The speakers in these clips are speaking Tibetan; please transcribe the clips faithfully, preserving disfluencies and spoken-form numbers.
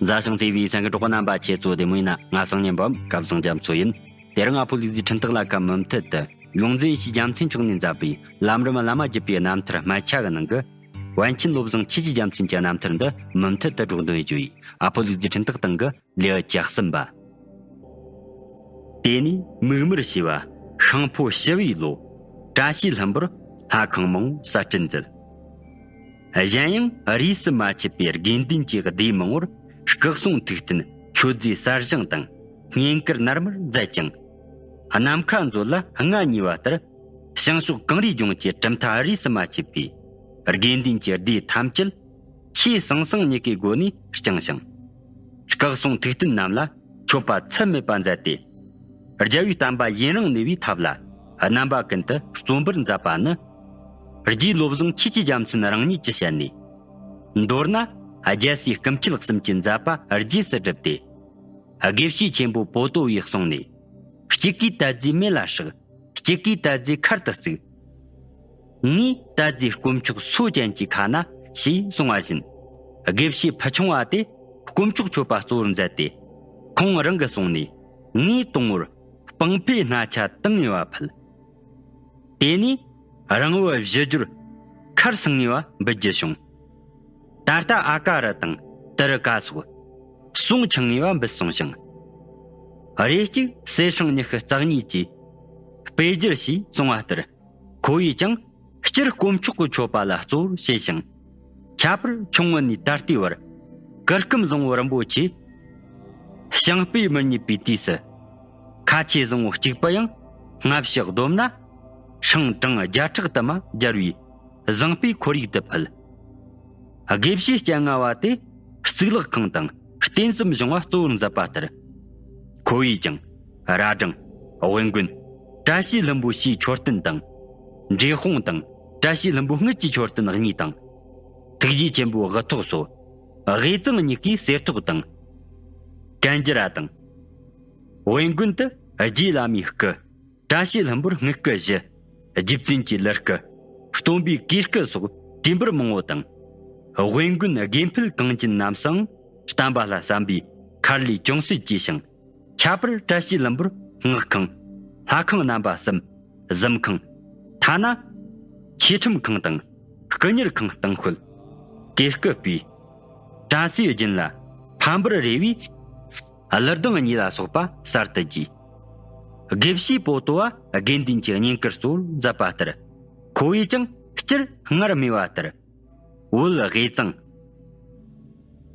མཛའ་ཞིང་བརྩེ་བའི་སེམས་ཀྱི་གྲོགས་པོ་རྣམ་པ། ཁྱེད་ཚོ་བདེ་མོ་ཡིན་ན། ང་སང་ཉིན་བམ་སྐབས་སང་རྒྱ་མཚོ་ཡིན། དེ་རིང་ང་ཕོ་ལུག་རྫི་འཕྲིན་སྟེགས་ལ་ཁ་མུ་མཐུད་དུ་ཡོངས་འཛིན་ཞེས་རྒྱལ་མཚན་མཆོག་ནས་མཛད་པའི་ལམ་རིམ་བླ་མ་བརྒྱུད་པའི་རྣམ་ཐར་སྨད་ཆ་གི་ནང་གི། པཎ་ཆེན་བློ་བཟང་ཆོས་ཀྱི་རྒྱལ་མཚན་གྱི་རྣམ་ཐར་འདི་མུ་མཐུད་དུ་སྒྲོག་འདོན་བྱེད་རྒྱུ་ཡིན། ཨ་ཕོ་ལུག་རྫི་འཕྲིན་སྟེགས་སྟེང་གི་ལེའུ་བཅུ་གསུམ་པ། དེ་ནས་མིག་དམར་ཞེས་པ་ཤིང་ཕོ་ཞི་བའི་ལོ། བཀྲ་ཤིས་ལྷུན་པོར་ལྷ་ཁང་མང་གསར་སྐྲུན་མཛད། གཞན་ཡང་རིས་སུ་མ་ཆད་པའི་དགེ་འདུན་གྱི་སྡེ་མང་པོར་སྐུ་གསུང་ཐུགས་རྟེན་མཆོད་རྫས་གསར་བཞེངས་དང་བསྙེན་བཀུར་ནར་མར་མཛད་ཅིང་། ནམ་མཁའ་མཛོད་ལ་མངའ་བརྙེས་པ་ལྟར། བྱང་ཕྱོགས་གངས་རིའི་ལྗོངས་ཀྱི་གྲུབ་མཐའ་རིས་སུ་མ་ཆད་པའི་དགེ་འདུན་གྱི་སྡེ་ཐམས་ཅད་ཆོས་ཟང་ཟིང་གཉིས་ཀའི་སྒོ་ནས་བསྐྱངས་ཤིང་། སྐུ་གསུང་ཐུགས་རྟེན་རྣམས་ལ་མཆོད་པ་ཚད་མེད་པ་མཛད་དེ། རྒྱལ་བའི་བསྟན་པ་ཡུན་རིང་གནས་པའི་ཐབས་ལ་རྣམ་པ་ཀུན་ཏུ་བརྩོན་པར་མཛད་པ་ནི། རྗེ་བློ་བཟང་ཆོས་ཀྱི་རྒྱལ་མཚན་རང་ཉིད་ཀྱི་ཞལ་ནས། མདོར་ན་རྒྱལ་སྲས་སྐུ་མཆེད་གསུམ་གྱི་མཛད་པ་རྗེས་སུ་བསྒྲུབས་ཏེ། དགེ་བཤེས་ཆེན་པོ་པོ་ཏོ་བའི་གསུང་ནས། གཅིག་གིས་དད་རྫས་མེ་ལ་བསྲེགས། གཅིག་གིས་དད་རྫས་མཁར་དུ་བརྩིགས། ངས་དད་རྫས་དཀོན་མཆོག་སོ་ཅན་གྱི་ཁ་ན་ཞེས་གསུངས་པ་བཞིན། དགེ་བཤེས་ཕུ་ཆུང་བ་དེ་དཀོན་མཆོག་མཆོད་པ་གཙོ་བོར་མཛད་དེ། ཁོང་རང་གི་གསུང་ནས་ངས་དང་པོར་སྤང་སྤོས་སྣ་ཆ་དུང་ངེ་བ་ཕུལ། དེ་ནས་རིང་བོ་བཞི་སྦྱོར་མཁར་སང་ངེ་བ་འབུལ་རྒྱུ་བྱུང་། ད་ལྟ་ཨ་ཀ་རུ་དང་ཏི་རུ་ཀ་སོགས་གསུང་ཆུང་ངེ་བ་འབུལ་གསུངས་ཤིང་། རེ་གཅིག་གསེར་སྲང་ཉི་ཤུ་རྩ་གཉིས་ཀྱིས་སྤོས་སྦྱར་ཞེས་གསུངས་པ་ལྟར། ཁོ་བོས་ཀྱང་སྤྱིར་དཀོན་མཆོག་གི་མཆོད་པ་ལ་གཙོ་བོར་བྱས་ཤིང་། ཁྱད་པར་ཆུང་ངུ་ནས་ད་ལྟའི་བར་གུར་ཀུམ་བཟང་བོ་རིན་པོ་ཆེ་ཞིང་སྤོས་མི་རྙེད་པའི་དུས་སུ། ཁ་ཆེ་བཟང་བོ་གཅིག་པུ་ཡང་སྔ་ཕྱི་བསྡོམས་ན་སྲང་གྲངས་བརྒྱ་ཕྲག་དུ་མ་སྦྱར་བའི་བཟང་པོའི་ཁོར་ཡུག་ཏུ་ཕུལ། དགེ་བཤེས་སྤྱན་སྔ་བ་དེ་གཙུག་ལག་ཁང་དང་རྟེན་གསུམ་བཞེངས་པ་གཙོ་བོར་མཛད་པ་ལྟར། ཁོ་བོས་ཀྱང་རྭ་སྒྲེང་། དབེན་དགོན། བཀྲ་ཤིས་ལྷུན་པོའི་ཕྱིའི་མཆོད་རྟེན་དང་། འབྲས་སྤུངས་དང་བཀྲ་ཤིས་ལྷུན་པོའི་དངུལ་གྱི་མཆོད་རྟེན་གཉིས་དང་། ཐུགས་རྗེ་ཆེན་པོའི་དབུ་ཐོག་སོགས་དབུས་གཙང་གཉིས་ཀའི་གསེར་ཐོག་དང་། གན་རྒྱ་ར་དང་། དབེན་དགོན་དུ་རྗེ་བླ་མའི་སྐུ། བཀྲ་ཤིས་ལྷུན་པོར་དངུལ་སྐུ་བཞི། རྗེ་བཙུན་གྱི་ལི་སྐུ། སྟོན་པའི་གོས་སྐུ་སོགས་དུས་འབུར་མང་བོ་དང་། དབེན་དགོན་དགེ་འཕེལ་གངས་ཅན་རྣམས་སུའང་བསྟན་པ་ལ་བསམ་པའི་མཁར་ལས་ཅུང་ཟད་བཅས་ཤིང་། ཁྱད་པར་བཀྲ་ཤིས་ལྷུན་པོར་སྔགས་ཁང་། ལྷ་ཁང་རྣམ་པ་གསུམ། གཟིམ་ཁང་། ཐ་ན། ཆོས་ཁྲིམས་ཁང་དང་སྐུ་གཉེར་ཁང་སྟེང་ཤོད། གོས་སྐུ་སྤོས། བཀྲ་ཤིས་རྒྱན་ལ་ཕམ་པར་རེ་བའི་གླུ་ལྡང་གཉིས་ལ་སོགས་པ་གསར་དུ་བརྗེས། དགེ་བཤེས་པོ་ཏོ་བ་དགེ་འདུན་གྱི་བསྙེན་བཀུར་གཙོ་བོར་མཛད་པ་ལྟར། ཁོ་བོས་ཀྱང་སྤྱིར་སྔར་སྨྲས་པ་ལྟར། བོད་དབུས་གཙང་།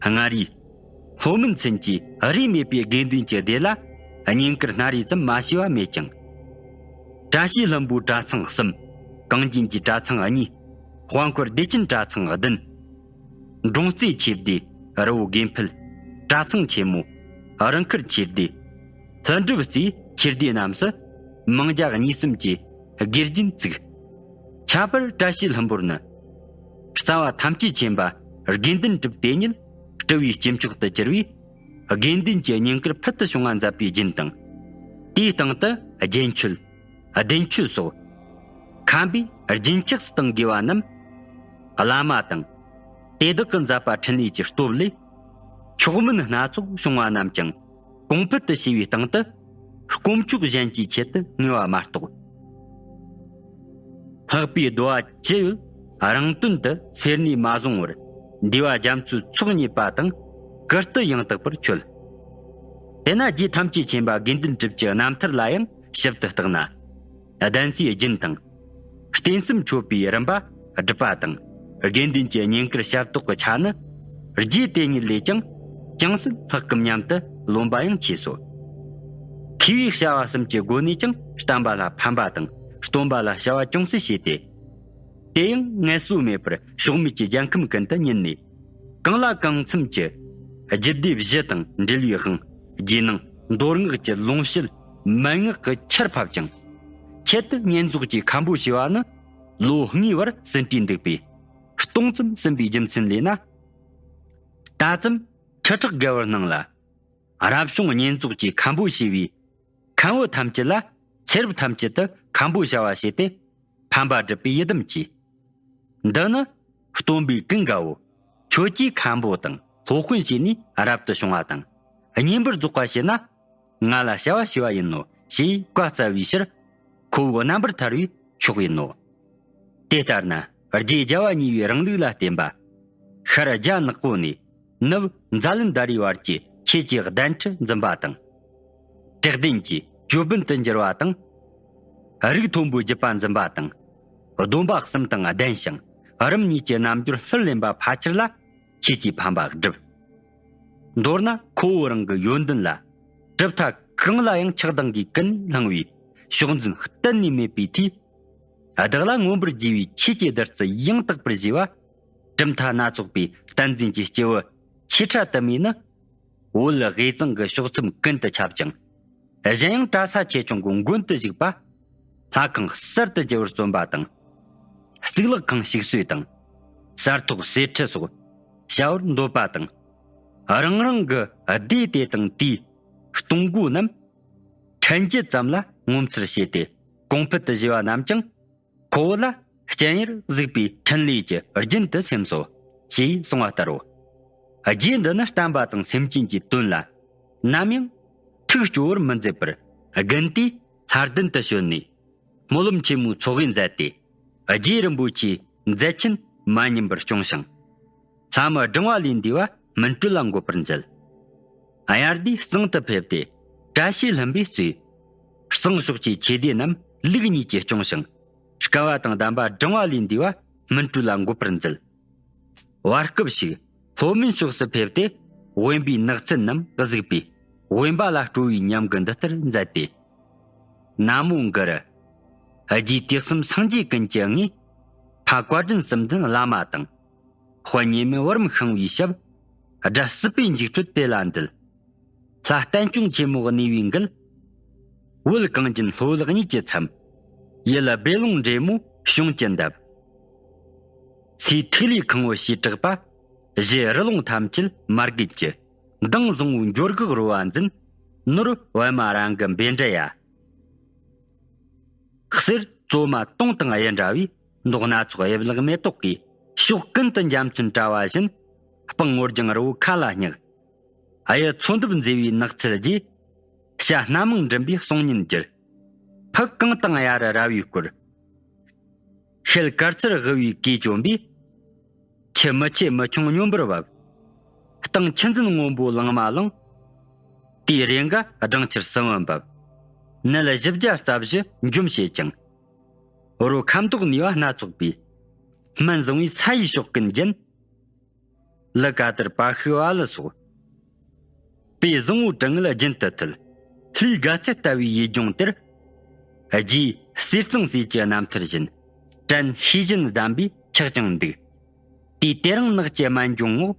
མངའ་རིས། ལྷོ་མོན་ཚུན་གྱི་རིས་མེད་པའི་དགེ་འདུན་གྱི་སྡེ་ལ་བསྙེན་བཀུར་སྣ་རེ་ཙམ་མ་བྱས་པ་མེད་ཀྱང་། བཀྲ་ཤིས་ལྷུན་པོའི་གྲྭ་ཚང་གསུམ། གངས་ཅན་གྱི་གྲྭ་ཚང་གཉིས། དཔལ་འཁོར་བདེ་ཆེན་གྲྭ་ཚང་བདུན། འབྲོང་རྩེ་ཆོས་སྡེ་རི་བོ་དགེ་འཕེལ་གྲྭ་ཚང་ཆེན་མོ། རི་མཁར་ཆོས་སྡེ། ལྷུན་གྲུབ་རྩེའི་ཆོས་སྡེ་རྣམས་སུ་མིང་རྒྱ་གཉིས་གསུམ་གྱི་དགེ་རྒྱུན་བཙུགས། ཁྱད་པར་བཀྲ་ཤིས་ལྷུན་པོར་ནི། རྩ་བ་ཐམས་ཅད་མཁྱེན་པ་དགེ་འདུན་གྲུབ་དེ་ཉིད་སྤྲུལ་བའི་སྐྱེས་མཆོག་ཏུ་གྱུར་བས། དགེ་འདུན་གྱི་བསྙེན་བཀུར་ཕུལ་དུ་བྱུང་བ་མཛད་པའི་རྒྱུན་དང་། དེའི་སྟེང་དུ་རྒྱན་མཆོད། གདན་མཆོད་སོགས། ཁམས་པས་རྒྱུན་ཆགས་སུ་གཏོང་དགོས་པ་རྣམས། བླ་མ་དང་། དེ་དག་གི་མཛད་པ་འཕྲིན་ལས་ཀྱི་སྟོབས་ལས། མཆོག་དམན་སྣ་ཚོགས་བྱུང་བ་རྣམས་ཀྱང་གོང་འཕེལ་དུ་བྱས་པའི་སྟེང་དུ། དཀོན་མཆོག་གཞན་གྱི་ཆེད་དུ་ངེས་པ་མ་གཏོགས། ལྷག་པའི་བསྡོ་བ་ཅི་ཡོད་རང་དོན་དུ་སེར་སྣས་མ་བཟུང་བར། འདུས་པ་རྒྱ་མཚོའི་ཚོགས་རྙེད་པ་དང་། གུར་སྟི་ཡང་དག་པར་མཆོད། དེས་ན་རྗེ་ཐམས་ཅད་མཁྱེན་པ་དགེ་འདུན་གྲུབ་ཀྱི་རྣམ་ཐར་ལ་ཡང་ཞིབ་ཏུ་བརྟགས་ན། གདན་སའི་རྒྱུན་དང་། རྟེན་གསུམ་མཆོད་པའི་རིམ་པ་སྒྲུབ་པ་དང་། དགེ་འདུན་གྱི་བསྙེན་བཀུར་ཞབས་ཏོག་གི་ཆ་ནི། རྗེ་དེ་ཉིད་ལས་ཀྱང་ཅུང་ཟད་ལྷག་གམ་སྙམ་དུ་རློམ་པ་ཡང་མཆིས་སོ། མཁས་པའི་བྱ་བ་གསུམ་གྱི་སྒོ་ནས་ཀྱང་བསྟན་པ་ལ་ཕན་པ་དང་སྟོན་པ་ལ་བྱ་བ་ཅུང་ཟད་བྱས་ཏེ། དེ་ཡང་ངལ་གསོ་མེད་པར་ཕྱོགས་མེད་ཀྱི་རྒྱལ་ཁམས་ཀུན་ཏུ་ཉུལ་ནས། གང་ལ་གང་འཚམ་གྱི་རྒྱུད་སྡེ་བཞི་དང་འབྲེལ་བའི་དབང་རྗེས་གནང་མདོ་སྔགས་ཀྱི་ལུང་བཤད་མན་ངག་གི་ཆར་ཕབ་ཅིང་། ཆེད་དུ་བསྙེན་རྫོགས་ཀྱི་མཁན་པོ་བྱས་པ་ནི་ལོ་ལྔའི་བར་ཟིན་བྲིས་འདུག་པས། སྟོང་ཙམ་ཟིན་པའི་རྒྱུ་མཚན་ལས་ན། ད་ཙམ་ཁྲི་ཕྲག་བརྒལ་བར་སྣང་ལ། རབ་བྱུང་བསྙེན་རྫོགས་ཀྱི་མཁན་པོ་བྱས་པའི་མཁན་བུ་ཐམས་ཅད་ལ་ཚེ་རབས་ཐམས་ཅད་དུ་མཁན་པོ་བྱ་བ་བྱས་ཏེ། ཕན་པ་སྒྲུབ་པའི་ཡི་དམ་གྱིས། འདི་ནི་སྟོན་པའི་ཀུན་དགའ་བོ། ཁྱོད་ཀྱིས་མཁན་པོ་དང་ སློབ་དཔོན་བྱས་ནས་རབ་ཏུ་བྱུང་བ་དང་། བསྙེན་པར་རྫོགས་པ་བྱས་ན། ང་ལ་བྱ་བ་བྱས་པ་ཡིན་ནོ་ཞེས་བཀའ་སྩལ་བའི་ཕྱིར། ཁོ་བོ་རྣམ་པར་ཐར་བའི་མཆོག་ཡིན་ནོ། དེ་ལྟར་ན་རྗེ་རྒྱལ་བ་གཉིས་པའི་རིང་ལུགས་ལ་བརྟེན་པ། ཤར་རྒྱ་ནག་པོ་ནས་ནུབ་འཛམ་གླིང་ཟླ་རིའི་བར་གྱི་ཆོས་ཀྱི་གདན་ཁྲི་འཛིན་པ་དང་། དྲེགས་ལྡན་གྱི་ཅོད་པན་དུ་འགྱུར་བ་དང་། རིགས་མཐོན་པོའི་བརྒྱུད་པ་འཛིན་པ་དང་། སྡོམ་པ་གསུམ་དང་ལྡན་ཞིང་རིམ་གཉིས་ཀྱི་རྣལ་འབྱོར་ལྷུར་ལེན་པ་ཕལ་ཆེར་ལ། ཁྱེད་ཀྱིས་ཕན་པ་བསྒྲུབ། མདོར་ན་ཁོ་བོ་རང་གི་ཡོན་ཏན་ལ། གྲུབ་མཐའ་གང་ལ་ཡང་ཆགས་སྡང་གིས་ཀུན་བསླངས་པའི་ཕྱོགས་འཛིན་གཏན་ནས་མེད་པའི་མཐུས། བདག་ལ་མངོན་པར་དགྱེས་པའི་ཆོས་ཀྱི་བདུད་རྩི་ཡང་དག་པར་བཞེས་པ། གྲུབ་མཐའ་སྣ་ཚོགས་པའི་བསྟན་འཛིན་གྱི་སྐྱེས་བུ་ཆེ་ཕྲ་དུ་མས་ནི། བོད་དབུས་གཙང་གི་ཕྱོགས་མཚམས་ཀུན་ཏུ་ཁྱབ་ཅིང་། གཞན་ཡང་གྲྭ་ས་ཆེ་ཆུང་གི་མགོན་དུ་བཞུགས་པ། ལྷ་ཁང་གསར་དུ་བརྒྱབ་པར་བརྩོན་པ་དང་། གཙུག་ལག་ཁང་ཞིག་གསོས་དང་། གསེར་ཐོག་གསེར་ཁྲི་སོགས་བྱ་བར་འདོད་པ་དང་། རང་རང་གི་སྡེ་དེ་དང་དེའི་གཏོང་སྒོ་རྣམས་ཕྲན་གྱི་ཙམ་ལ་ངོ་མཚར་བྱས་ཏེ་གོང་འཕེལ་དུ་བཞེས་པ་རྣམས་ཀྱང་། ཁོ་བོ་ལ་སྤྱན་ཡར་གཟིགས་པའི་འཕྲིན་ལས་ཀྱི་རྒྱུན་དུ་སེམས་སོ། ཞེས་གསུངས་པ་ལྟར་རོ། རྗེ་འདི་ནི་བསྟན་པ་དང་སེམས་ཅན་གྱི་དོན་ལ་ནམ་ཡང་ཐུགས་སྐྱོ་བར་མི་མཛད་པར་དགུན་དུས་ལྷ་ལྡན་དུ་བྱོན་ནས་སྨོན་ལམ་ཆེན་མོའི་ཚོགས་དབུས་མཛད་དེ། རྗེ་རིན་པོ་ཆེའི་མཛད་ཆེན་མ་ཉམས་པར་སྐྱོང་ཞིང་། ལྷ་མི་བགྲང་བ་ལས་འདས་པ་སྨིན་གྲོལ་ལ་འགོད་པར་མཛད། དབྱར་དུས་གཙང་དུ་ཕེབས་ཏེ་བཀྲ་ཤིས་ལྷུན་པོས་གཙོས། གཙང་ཕྱོགས་ཀྱི་ཆོས་སྡེ་རྣམས་ལུགས་གཉིས་ཀྱིས་སྐྱོང་ཞིང་། བསྐལ་བ་དང་ལྡན་པ་བགྲང་བ་ལས་འདས་པ་སྨིན་གྲོལ་ལ་འགོད་པར་མཛད། བར་སྐབས་ཤིག་ལྷོ་མོན་ཕྱོགས་སུ་ཕེབས་ཏེ་དབེན་པའི་ནགས་ཚལ་རྣམས་གཟིགས་པས། དབེན་པ་ལ་སྤྲོ་བའི་ཉམས་ཀྱིས་འདི་ལྟར་མཛད་དེ། ན་མོ་གུ་རུ། རྗེ་དུས་གསུམ་སངས་རྒྱས་ཀུན་གྱི་དངོས། ཕ་བཀའ་དྲིན་གསུམ་ལྡན་བླ་མ་དང་། དཔལ་ཉེ་མེད་བར་མ་ཤང་བའི་ཞབས། དགྲ་སྲིད་པའི་འཇིགས་སྐྲོད་དེ་ལ་འདུལ། ལྷ་བསྟན་སྐྱོང་ཆེན་མོ་གནས་པའི་མགུལ། བོད་གངས་ཅན་ལྷོ་ལག་གཉིས་ཀྱི་མཚམས། ཡུལ་སྦས་ལུང་འདྲེ་མོ་གཤོང་གི་འདབས། ཚེའི་ཐིག་ལེ་ཁང་བུ་ཞེས་གྲགས་པ། གཞི་རི་ལུང་ཐམས་ཅད་མར་གད་ཀྱི། མདངས་བཟང་བོའི་འགྱུར་འགག་རོལ་བ་འཛིན། ནོར་བུ་པད་མ་རང་གི་འབེན་འདྲ་ཡ། གསེར་བཙོ་མ་དུང་དང་དབྱི་འདྲ་བའི་མདོག་སྣ་ཚོགས་དབྱིབས་ལེགས་མེ་ཏོག་གིས་ཕྱོགས་ཀུན་ཏུ་འཇའ་ཚོན་བཀྲ་བ་བཞིན། སྤང་ངོར་ལྗང་རི་བོ་ཁ་ལ་སྙེག། གཡུ་མཚོ་འདབས་མཛེས་པའི་ནགས་ཚལ་རྗེས། བྱ་སྣ་མང་འགྲིམ་པའི་གསུང་སྙན་གྱི། ཕུག་གངས་དང་གཡའ་རི་ར་བའི་སྐོར། ཤེལ་དཀར་ཚེར་དབུ་བའི་གོས་གྱོན་པའི། ཁྱི་མི་ཆེ་མི་ཆུང་སྙོམས་པར་བབས། སྟེང་ཆུ་འཛིན་སྔོན་པོ་ལང་མ་ལང་། དེའི་རེ་འགའ་སྦྲང་ཆར་བསིལ་བ་འབབ། ནད་བཞི་བརྒྱ་རྩ་བཞི་འཇོམས་བྱེད་ཅིང་། རོ་ཁམ་མདོག་ནུས་པ་སྣ་ཚོགས་པའི། སྨན་བཟང་བའི་ས་ཡི་ཕྱོགས་ཀུན་རྒྱན། ལི་ཀ་དར་པ་ཤི་བ་ལི་སོགས། དཔེ་བཟང་བོའི་དྲི་ངད་རྒྱུན་དུ་མཐུད། ལྷའི་དགའ་ཚལ་ལྟ་བུའི་ཡུལ་ལྗོངས་དེར། རྗེའི་གསེར་གཙང་སྲས་ཀྱི་རྣམ་ཐར་བཞིན། དྲན་ཤེས་བཞིན་གདམས་པས་ཆགས་ཀྱང་འདུག། དུས་དེ་རིང་ནགས་ཀྱི་སྨན་ལྗོངས་ངོགས།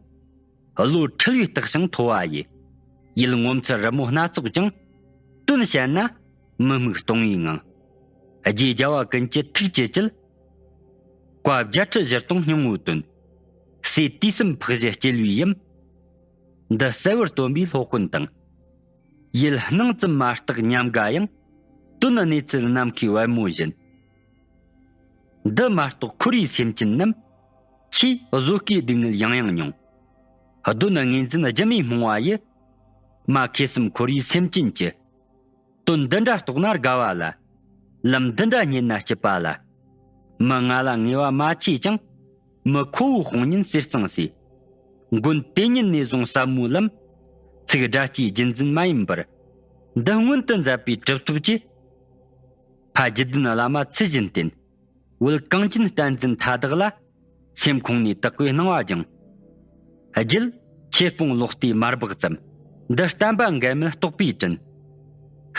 བློ་འཁྲུལ་བའི་རྟགས་ཤིང་མཐོ་བ་ཡི། ཡིད་ངོ་མཚར་རི་མོ་སྣ་ཚོགས་ཀྱང་། དོན་བཤད་ན་མི་དམིགས་སྟོང་བའི་ངང་། རྗེ་རྒྱལ་བ་ཀུན་གྱི་ཐུགས་ཀྱི་དཀྱིལ། བཀའ་བརྒྱད་ཁྲི་བཞི་སྟོང་སྙིང་པོའི་དོན། སྲས་དུས་གསུམ་འཕགས་བཞི་སྐྱེད་པའི་ཡུམ། འདི་གསལ་བར་སྟོན་པའི་སློབ་དཔོན་དང་། ཡིད་སྣང་ཙམ་མ་གཏོགས་ཉམས་དགའ་ཡང་། དོན་གནས་ཚུལ་ནམ་མཁའི་པད་མོ་བཞིན། འདི་མ་གཏོགས་འཁོར་བའི་སེམས་ཅན་རྣམས། ཆེས་བཟོད་དཀའི་སྡུག་བསྔལ་ཡང་ཡང་མྱོང་། གདོན་ངོས་འཛིན་སྒྱུ་མའི་རྨོངས་པ་ཡི། རྨ་ཁེ་བསམ་འཁོར་བའི་སེམས་ཅན་གྱི། དོན་འདི་འདྲ་རྟོགས་ན་དགའ་བ་ལ། ལམ་འདི་འདྲ་རྙེད་ན་སྐྱིད་པ་ལ། མི་ང་ལ་ངེས་པ་མ་ཆེས་ཀྱང་། མི་ཁོ་བོའི་དཔུང་ཉིད་གསེར་གཙང་སྲས། མགོན་དེ་ཉིད་ནས་བཟུང་ཟབ་མོའི་ལམ། ཚིག་སྒྲ་སྤྱིའི་རྒྱུན་འཛིན་མ་ཡིན་པར། འདི་སྔོན་དུ་མཛད་པའི་གྲུབ་ཐོབ་ཀྱི། ཕ་བརྒྱུད་ལྡན་བླ་མ་ཚུལ་བཞིན་བསྟེན། བོད་གངས་ཅན་བསྟན་འཛིན་མཐའ་དག་ལ། སེམས་ཁོང་ནས་དག་པའི་སྣང་བ་སྦྱངས། རྒྱུད་ཆོས་སྤོང་ལོ་ལྟའི་མར་པགས་ཙམ། འདི་བསྟན་པ་འགལ་མེད་རྟོགས་པའི་དྲིན།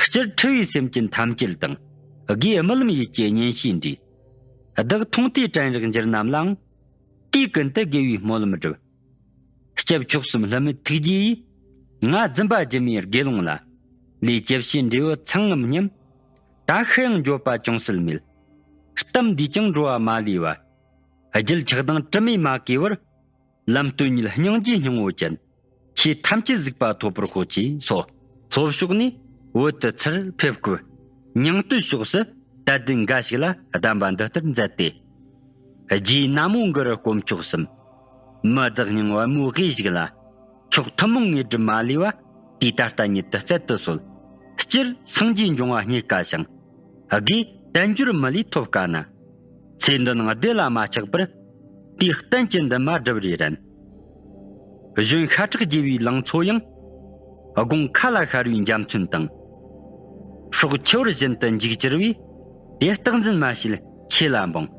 སྤྱིར་འཁྲུལ་བའི་སེམས་ཅན་ཐམས་ཅད་དང་། དགེ་རྨི་ལམ་ཡིད་ཀྱི་གཉེན་བཤེས་འདྲིས། བདག་མཐོང་ཐོས་དྲན་རེག་འགྱུར་རྣམས་ལའང་། དུས་ཀུན་ཏུ་དགེ་བའི་སྨོན་ལམ་སྒྲུབ། སྐྱབས་མཆོག་གསུམ་ལྷུ་མེད་ཐུགས་རྗེ་ཡིས། ང་འཛིན་པ་སྒྱུ་མའི་དགེ་སློང་ལ། ལས་ཇི་བྱེད་འབྲས་བུ་ཚང་ངམ་སྙམ། ད་ཤི་ཡང་འགྱོད་པ་ཅུང་ཟད་མེད། གཏམ་འདིས་ཀྱང་འགྲོ་བ་མ་ལུས་པ། རྒྱུད་ཆགས་སྡང་དྲི་མས་མ་གོས་པར། ལམ་སྟོན་ཉིད་སྙིང་རྗེའི་སྙིང་པོ་ཅན། ཆོས་ཐམས་ཅད་གཟིགས་པ་ཐོབ་པར་ཤོག་ཅེས་སོ། ལྷོ་ཕྱོགས་ནས་བོད་དུ་ཚུར་ཕེབས་སྐབས། ཉང་སྟོད་ཕྱོགས་སུ་དད་ལྡན་འགའ་ཞིག་ལ་གདམས་པ་འདི་ལྟར་མཛད་དེ། རྗེའི་ན་མོ་གུ་རུ་དཀོན་མཆོག་གསུམ། མི་བདག་སྙིང་པད་མོའི་དབུས་ཞིག་ལ། མཆོག་ཐུན་མོང་དངོས་གྲུབ་མ་ལུས་པ། དུས་ད་ལྟ་ཉིད་དུ་སྩལ་དུ་གསོལ། སྤྱིར་སངས་རྒྱས་འབྱུང་བ་རྙེད་དཀའ་ཞིང་། དགེ་བསྟན་འགྱུར་མི་ལུས་ཐོབ་དཀའ་ན། ཚེ་འདི་ནང་བདེ་ལ་མ་ཆགས་པར། དུས་གཏན་གྱི་འདུན་མ་སྒྲུབ་རེ་རན། གཞོན་ཤ་ཁྲག་རྒྱས་པའི་ལང་ཚོ་ཡང་། དགུང་ཁ་ལ་ཤར་བའི་འཇའ་ཚོན་དང་། སྲོག་འཆི་བར་བཞིན་དུ་འཇིགས་གྱུར་བས། དེ་རྟག་འཛིན་མ་བྱེད་ཆོས་ལ་འབངས།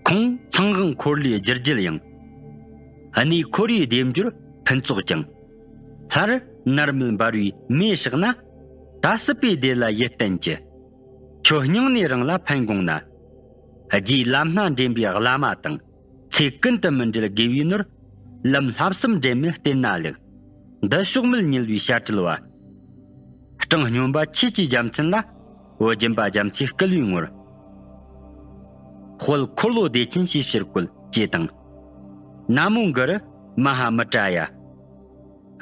ཁོང་ཚངས་དབང་འཁོར་ལོའི་རྒྱུ་རྒྱལ་ཡང་། གནས་འཁོར་བའི་སྡེབ་སྦྱོར་ཕུན་ཚོགས་ཀྱང་། སླར་མནར་མེད་འབར་བའི་མེ་བསྲེགས་ན། ད་སྲིད་པའི་བདེ་ལ་ཡིད་བརྟན་གྱི། ཁྱོད་སྙིང་ནས་རང་ལ་ཕན་དགོངས་ན། རྗེའི་ལམ་སྣ་འདྲེན་པའི་བླ་མ་དང་། ཚེ་ཀུན་ཏུ་མི་འབྲལ་དགེ་བའི་ནོར། ལམ་བསླབ་གསུམ་འབྲལ་མེད་བསྟེན་ན་ལེགས། འདི་ཕྱོགས་མེད་ཉུལ་བའི་བྱ་བྲལ་བ། སྤྲང་སྨྱོན་པ་ཆོས་ཀྱི་རྒྱལ་མཚན་ལ། བོད་སྦྱིན་པ་རྒྱ་མཚོའི་སྐུ་ལུས་ངོར། དཔལ་འཁོར་ལོ་བདེ་ཆེན་ཞེས་ཕྱིར་བཀོད་ཅེས་དང་། ན་མོ་གུ་རུ་མ་ཧཱ་མི་ཏྲ་ཡ།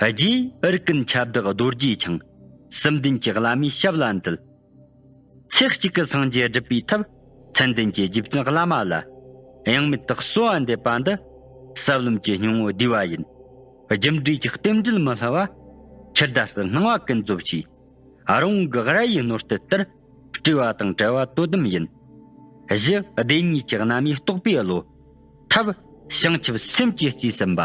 རྗེ་ཨིར་ཀུན་ཁྱབ་བདག་རྡོ་རྗེ་འཆང་། གསུམ་ལྡན་གྱི་བླ་མའི་ཞབས་ལ་འདུད། ཚེ་གཅིག་གི་སངས་རྒྱས་སྒྲུབ་པའི་ཐབས། མཚན་ལྡན་གྱི་རྗེ་བཙུན་བླ་མ་ལ། གཡེང་མེད་དུ་གསོལ་བ་འདེབས་པ་འདི། ཟབ་ལམ་གྱི་སྙིང་པོ་བསྡུས་པ་ཡིན། རྒྱུ་འབྲས་ཀྱི་རྟེན་འབྲེལ་མི་སླུ་བ། ཁྱེར་བདག་སུ་སྣང་བ་ཀུན་རྫོབ་ཅིག་རང་གི་ར་ཡི་ནོར་སྟེ་ལྟར། སྤྲོས་པ་དང་བྲལ་བ་དོ་དམ་ཡིན། གཞི་བདེན་གཉིས་ཀྱི་རྣམ་དབྱེ་རྟོགས་པའི་བློ། ཐབས་བྱང་ཆུབ་སེམས་ཀྱི་རྩིས་ཟིན་པ།